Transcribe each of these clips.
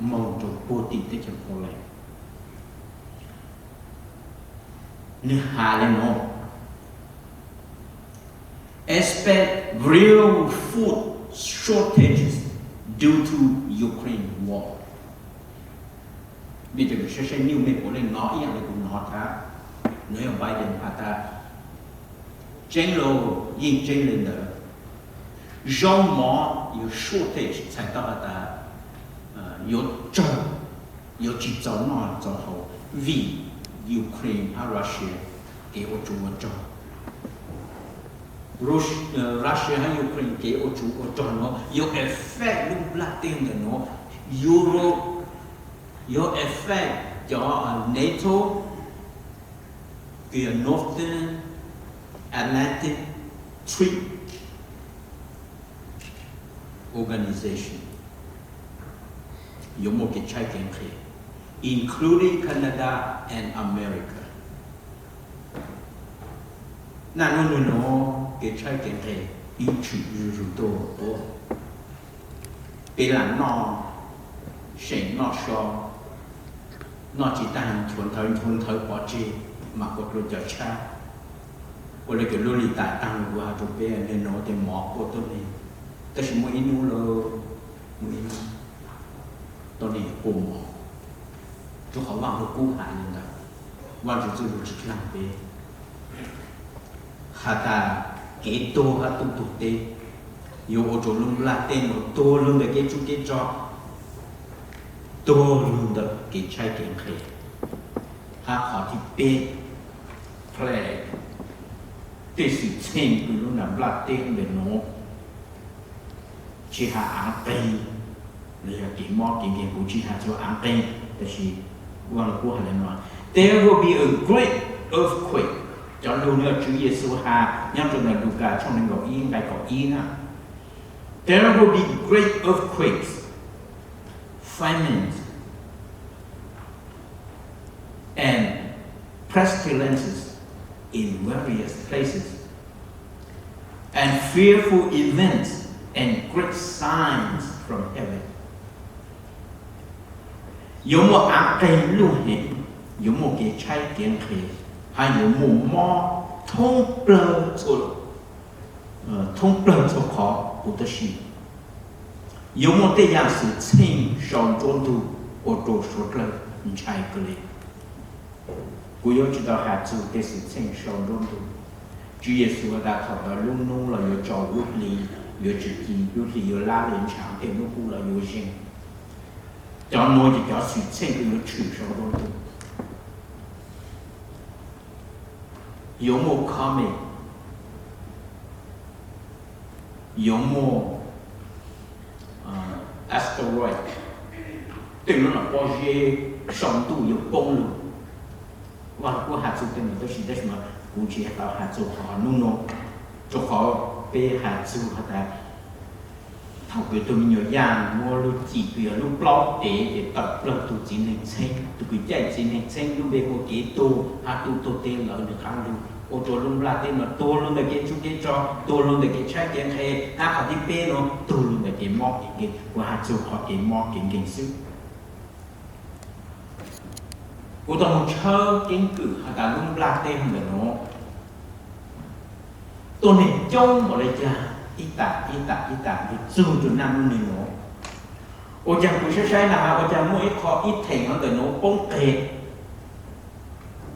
moog rua puag tim teb chaws Poland. Nwg has le nuav: Expect real food shortages due to Ukraine war. Mej cov kws saib saib news mej puav leej nov ib yaam le kuv nov thaab, nwg yog Biden has tas tseeb lauj, yeej tseeb le ntawd. Zaub mov yuav shortage txhais tau has tas yuav tsawg, yuav tsi txaus noj txaus haus vim Ukraine hab Russia kev ua tsuv ua rog. Russia hab Ukraine kev ua tsuv ua rog nuav yuav affect lub nplaj teb ntawm nuav, Europe, yuav affect cov NATO, kws yog Northern Atlantic Treaty Organization, yuav muaj kev tshaib kev nqhis, including Canada and America. Naj nub nwg nuav kev tshaib kev nqhis ib tshwm zuj zug tuaj, peb lam noj seem noj so, noj tsi taag, nchuav nthawv nchuav nthawv pov tseg mas kuas dlua cov tshab. Ua le kws lub lim tas taag, kuv has rua peb, nwg nuav tej mov quaj tuab neeg, tab sis muaj ib nub lawm, muaj ib nub tuab neeg quaj mov, rua qhov Vaaj Lug Kub has le ntawd. Vaajtswv txuj lug tsi dlaag peb has tas kev tuag hab tuab tuag teb yuav ua rua lub nplaj teb nuav tuag lug ntawm kev tsub kev rog, tuag lug ntawm kev tshaib kev nqhis, hab qhov thib peb, plague, tej xwm txheej kws lub nplaj teb ntawm nuav tsi has aav qeeg, los yog kev mob kev nkeeg, kuv tsi has txug aav qeeg, tab sis Vaaj Lug Kub has le nuav: There will be a great earthquake. Cov lug nuav Tswv Yexus has nyob rua ntawm Lukas tshooj neeg nkaum ib nqai kaum ib na: There will be great earthquakes, famines, and pestilences in various places, and fearful events and great signs from heaven. Yuav muaj aav qeeg luj heev, yuav muaj kev tshaib kev nqhis, hab yuav muaj mob thoob plawg txhua, thoob plawg txhua qhov huv tib si. Yuav muaj tej yaam xwm txheej sau nruab ntug ua rua suav dlawg ntshai kawg le. Kuv yuav tsi tau has txug tej xwm txheej sau nruab ntug. Tswv Yexus has tas thaum ntawd lub nub los yuav tsaus, lub hli yuav tsis ci, lub hli yuav lab le ntshav, tej nub qub los yuav zeeg. Cov nuav ces cov xwm txheej kws yuav tshwm sau nruab ntug. Yuav muaj comet, yuav muaj asteroid, tej lub pob zeb sau ntuj yuav poob lug. Vaaj Lug Kub has txug tej nuav tab sis, tab sis mas kuv tsi tau has txug qhov nub nuav, rua qhov peb has txug has tas thaum kws tug me nyuam yaj muab lub cim kws yog lub plaub tev ces tawm plawg tug txiv neej txheeb, tug kws caij txiv neej txheeb lub npe hu ua Kev Tuag hab tub tuag teb lawv nwg qaab lug, ua rua lub nplaj teb nuav tuag lug ntawm kev tsub kev rog, tuag lug ntawm kev tshaib kev nqhis, hab qhov thib peb nuav tuag lug ntawm kev mob kev nkeeg. Kuv has txug qhov kev mob kev nkeeg xwb. Kuv tau moog tshawb keeb kwm has tas lub nplaj teb ntawm nuav tuab neeg coob npaum le caag, ib tam ib tam ib tam lug txug rua naj nub nuav. Ua caag kuv saib saib na has, ua caag muaj ib qho ib theem ntawm nuav poob qeg.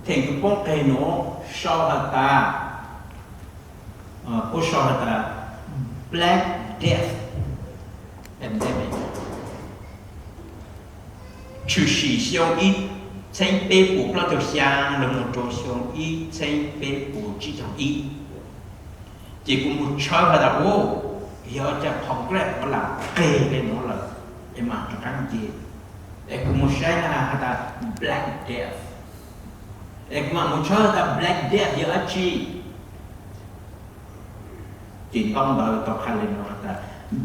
Theem kws poob qeg nuav sau has tas, puab sau has tas Black Death pandemic, tshwm sim xyoo ib txheeb peb puas plaub caug xyaa lug moog rua xyoo ib txheeb peb puas tsib caug ib. Ces kuv moog tshawb has tas, u, yog ua caag Congress puab lam qeg le nuav lawm, es mam rov qaab nce. Es kuv moog saib na has tas Black Death, es kuv mam moog tshawb has tas Black Death yog dlaab tsi. Ces ntaub ntawv tau qha le nuav has tas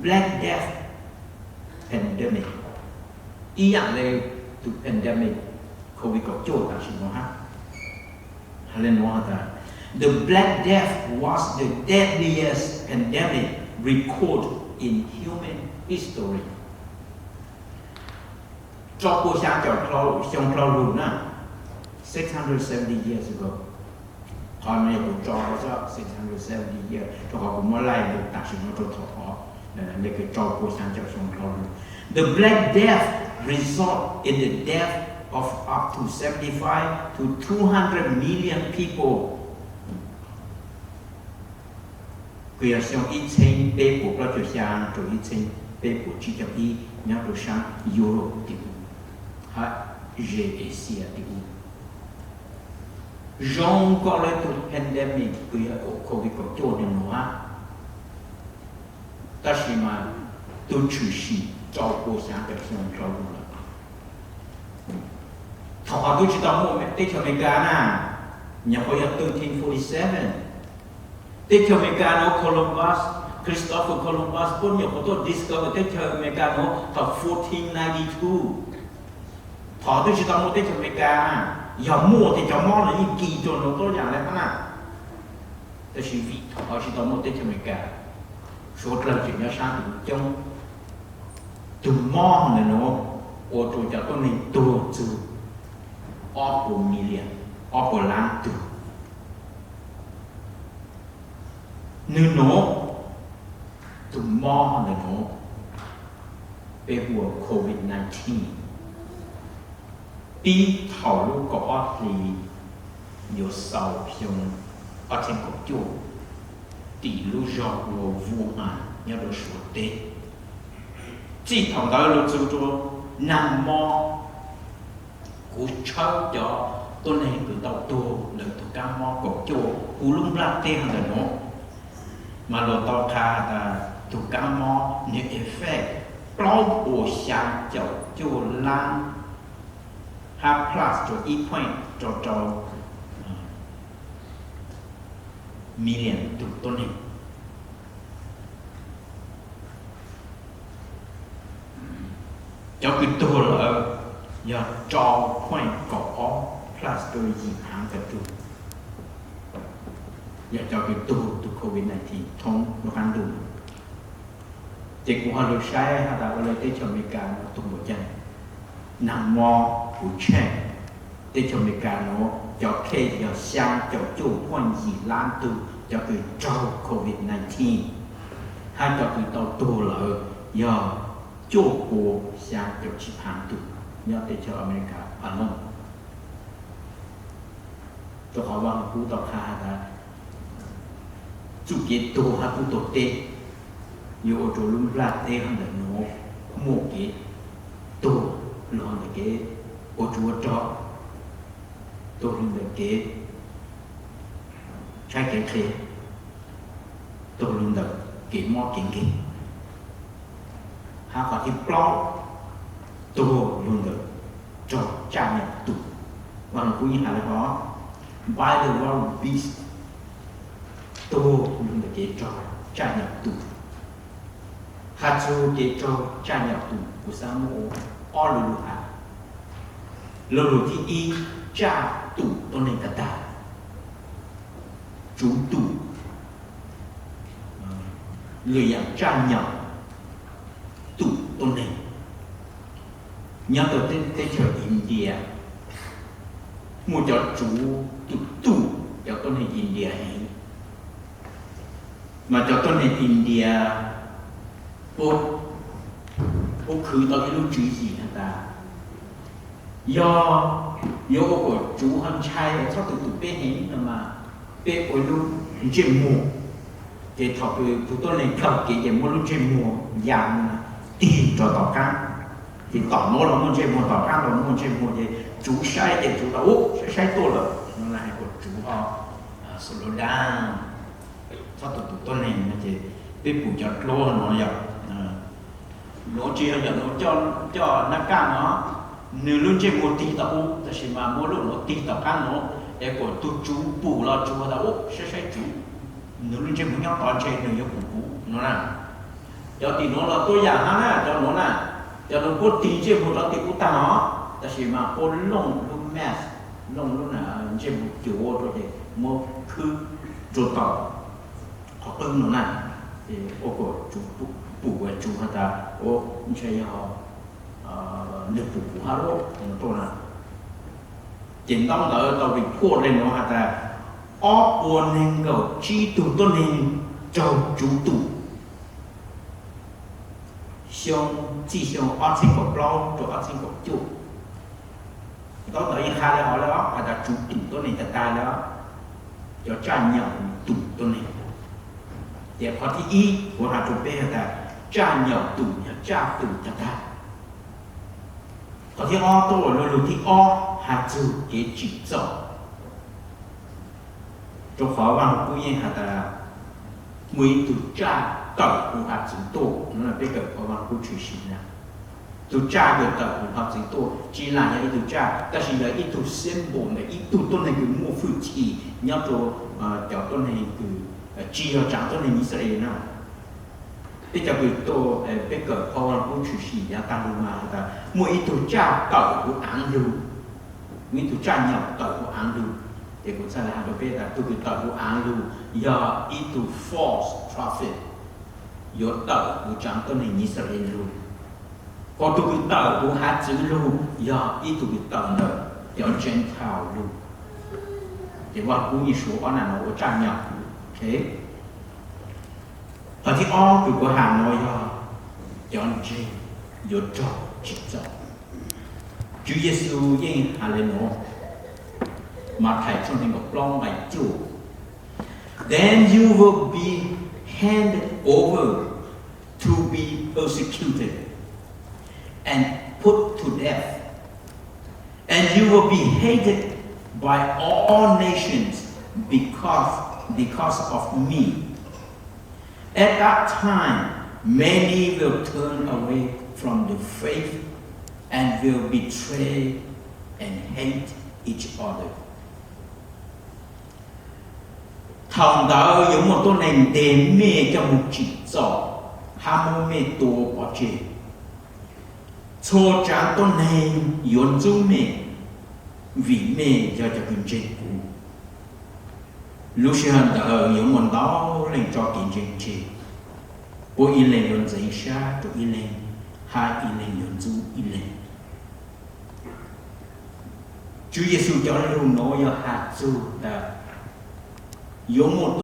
Black Death pandemic, ib yaam le tug pandemic COVID kaum cuaj tam sim nuav hab. Has le nuav has tas, the Black Death was the deadliest pandemic recorded in human history. rau pua xya caum xyoo dhau los na, six hundred seventy years ago. Qhov no yog kuv tso rau xya, six hundred seventy years, rau qhov kuv muab laij lug tam sim no rau thaum ub, le kws rau pua xya caum xyoo dhau los. The Black Death result in the death of up to seventy five to two hundred million people. Kws yog xyoo ib txheeb peb puas plaub caug xya rau ib txheeb peb puas tsib caug ib nyob rau saab Europe tim ub hab ze Asia tim ub. Zoo nkaus le tug pandemic kws yog COVID kaum cuaj no nuav, tab sis mas tug tshwm sim rau pua xya caum xyoo dhau los lawm. Thaum qhov tub tsis tau muaj teb chaws Amelikas na, nyuam qhuav yog thirteen forty-seven. Teb chaws Amelikas nuav Columbus, Christopher Columbus puab nyuam qhuav tuaj discover teb chaws Amelikas nuav thaum fourteen ninety-two. Thaum tub tsis tau muaj teb chaws Amelikas, yog muaj ces cov mob no yeej kis rua nuav tuab yaam le hab na. Tab sis vim thaum tsis tau muaj teb chaws Amelikas, suav dlawg tseem nyob saab tug coob. Tug mob ntawm nuav ua rua cov tuab neeg tuag txug ob puas million, ob puas lab tug. Nwg nuav, tug mob ntawm nuav peb hu ua COVID nineteen. Pib thaum lub kaum ob hlis yuav xaus xyoo ob txhiab kaum cuaj, tim lub zog ua Wuhan nyob rau Suav teb. Txij thaum ntawd lug txug rua nag mo, kuv tshawb cov tuab neeg kws tau tuag ntawm tug kaab mob kaum cuaj huv lub nplaj teb ntawm nuav, mas luag tau qha tas tug kaab mob nwg effect plaub puas xya caum cuaj lab hab plus rua ib point rau rau million tug tuab neeg. Cov kws tuag lawm yog rau point kaum ob plus rua yim haav tawm tug, yog cov kws tuag tug COVID nineteen thoob lub qaab ntuj. Ces kuv ho lug saib has tas ua le teb chaws Amelikas nuav tuag npaum caag. Nag mo kuv check, teb chaws Amelikas nuav cov case yog xyaa caum cuaj point yim lab tug cov kws raug COVID nineteen, hab cov kws tau tuag lawm yog cuaj puas xyaa caum tsib phav tug nyob teb chaws Amelikas alone. Rua qhov Vaaj Lug Kub tau qha has tas txuj kev tuag hab tub tuag teb yuav ua rua lub nplaj teb ntawm nuav muaj kev tuag lug ntawm kev ua tsuv ua rog, tuag lug ntawm kev tshaib kev qhia, tuag lug ntawm kev mob kev nkeeg, hab qhov thib plaub tuag lug ntawm raug tsaj nyam tus. Vaaj Lug Kub yeej has le hov, by the wild beast, tuag lug ntawm kev raug tsaj nyam tus. Has txug kev raug tsaj nyam tus kuv xaav muab ua ob lu lug has. Lu lug thib ib, tsaj tum tuab neeg tag tag, tsuv tum, lwm yaam tsaj nyam tum tuab neeg. Nyob rau teb chaws India muaj cov tsuv tum tum cov tuab neeg India heev. Mas cov tuab neeg India puab khwv tau ib lub tswv yim has tas yog yuav ua kom tsuv ho ntshai txhob tum tum peb heev no mas peb ua ib lub ntsej muag, ces thaum kws tug tuab neeg kawg kev ces muab lub ntsej muag ya tig rau tom qaab, ces tom nuav los muaj ntsej muag, tom qaab los muaj ntsej muag, ces tsuv saib ces tsuv tau ub saib saib tuaj lawm no na, hais kom tsuv ho slow down, txhob tum tum tuab neeg no. Ces peb pum cov dluab nuav yog, nuav tsis yog cov nuav coj nab kaj no, nwg lub ntsej muag tig tom ub tab sis mas muab lub nuav tig tom qaab nuav, es kom tug tsuv pum los tsuv tau ub saib saib tsuv, nwg lub ntsej muag nyob tod ntshe nwg yuav pum kuv no na. Cov tim nuav los tuab yaam hab na, cov nuav na, cov nuav puab tig ntsej muag rov tig ub tag no, tab sis mas puab looj lub mask, looj lub ntsej muag cuav rua ces muab khwb rua tom qhov qwb no na, ces ua kom tsuv pum, tsuv has tas ub ntshe yog nws pum kuv hab lauj no tuaj na. Ces ntaub ntawv tau report le nuav has tas ob puas neeg nkaum tsib tug tuab neeg raug tsuv tum xyoo, txij xyoo ob txheeb kaum plaub rua ob txheeb kaum cuaj. Ntaub ntawv yeej has le hov le has tas tsuv tum tuab neeg tag tag le, cov tsaj nyaum tum tuab neeg. Ces qhov thib ib kuv has rua peb has tas tsaj nyaum tum yog tsaj tum tag tag. Qhov thib ob tuaj ua lu lug thib ob has txug kev tsim txom. Rua qhov Vaaj Lug Kub yeej has tas muaj ib tug tsaj tawm huv hav txwv tuaj no, peb kawm qhov Vaaj Lug Kub tshwm sim na. Tug tsaj kws tawm huv hav txwv tuaj tsi laag yog ib tug tsaj, tab sis yog ib tug symbol ntawm ib tug tuab neeg kws muaj fwj chim nyob rua cov tuab neeg kws tsi yog tsaav tuab neeg Yixalayees na. Peb cov kws tuaj, peb kawm qhov Vaaj Lug Kub tshwm sim yav taag lug mas has tas muaj ib tug tsaj tawm huv aav lug, muaj ib tug tsaj nyaum tawm huv aav lug. Ces kuv txhaj le has rua peb tas tug kws tawm huv aav lug yog ib tug false prophet, yuav tawm huv tsaav tuab neeg Yixalayees lug. Ho tug kws tawm huv hav txwv lug yog ib tug kws tawm ntawm cov Gentile lug. Ces Vaaj Lug Kub yeej suav ob nam no ua tsaj nyaum. Qhov thib ob kws kuv has no yog cov ntseeg yuav raug tsim txom. Tswv Yexus yeej has le nuav, Mathais tshooj neeg nkaum plaub nqai cuaj, Then you will be handed over to be persecuted and put to death, and you will be hated by all nations because, because of me. At that time, many will turn away from the faith and will betray and hate each other. Thaum ntawd yuav muaj tuab neeg ntes mej coj moog tsim txom hab muab mej tua pov tseg. Txhua tsaav tuab neeg yuav ntxub mej vim mej yog cov kws ntseeg kuv. Lub sij hawm ntawd yuav muaj ntau leej tso kev ntseeg tseg, puab ib leeg yuav ntxeev sab rua ib leeg, hab ib leeg yuav ntxub ib leeg. Tswv Yexus cov lug nuav yog has txug tas yuav muaj